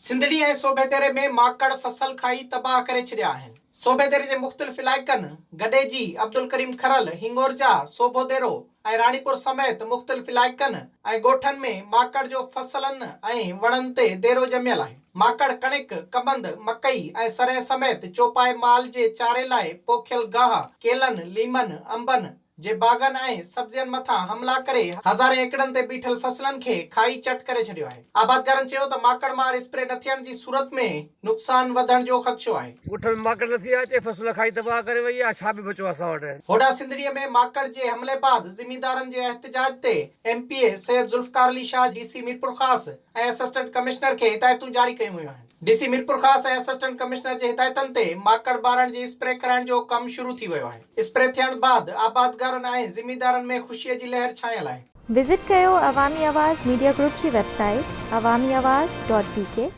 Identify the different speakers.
Speaker 1: سنڌڙي ۽ سوڀيديري ۾ ماڪڙ فصل کائي تباهه ڪري ڇڏيا آهن. سوڀيديري جي مختلف علائقن گڏيجي، عبدالڪريم کرل، هڱورجا، سوڀوديرو ۽ راڻيپور سميت مختلف علائقن ۽ ڳوٺن ۾ ماڪڙ جو فصلن ۽ وڻن تي ديرو ڄميل آهي. ماڪڙ ڪڻڪ، ڪمند، مڪئي ۽ سرهه سميت چوپائي مال جي چاري لاء پوکيل گاهه، ڪيلن، ليمن، انبن جي باغن ۽ سبزين مٿان حملا ڪري هزارين ايڪڙن تي بيٺل فصلن کي کائي چٽ ڪري ڇڏيو آهي. آبادگارن چيو ته ماڪڙ مار اسپري نه ٿيڻ جي صورت ۾ نقصان وڌڻ جو خدشو آهي.
Speaker 2: ڳوٺ ۾ ماڪڙ لٿي آهي اچي فصل کائي تباهه ڪري وئي آهي ڇا به بچو آهي اسان وٽ.
Speaker 1: هوڏانهن سنڌڙيء ۾ ماڪڙ جي حملي بعد زميندارن جي احتجاج تي M P A Syed Zulfiqar Ali Shah, D C Mirpurkhas ۽ assistant commissioner کي هدايتون جاري ڪيون ويون آهن. D C Mirpurkhas ۽ assistant commissioner جي هدايتن تي ماڪڙ ٻارڻ جي اسپري ڪرائڻ جو ڪم شروع ٿي ويو آهي. اسپري ٿيڻ بعد آبادگارن ۽ زميندارن ۾ خوشي جي لهر ڇانيل آهي.
Speaker 3: وزٽ ڪيو عوامي آواز ميڊيا گروپ جي website Awami Awaz dot B K.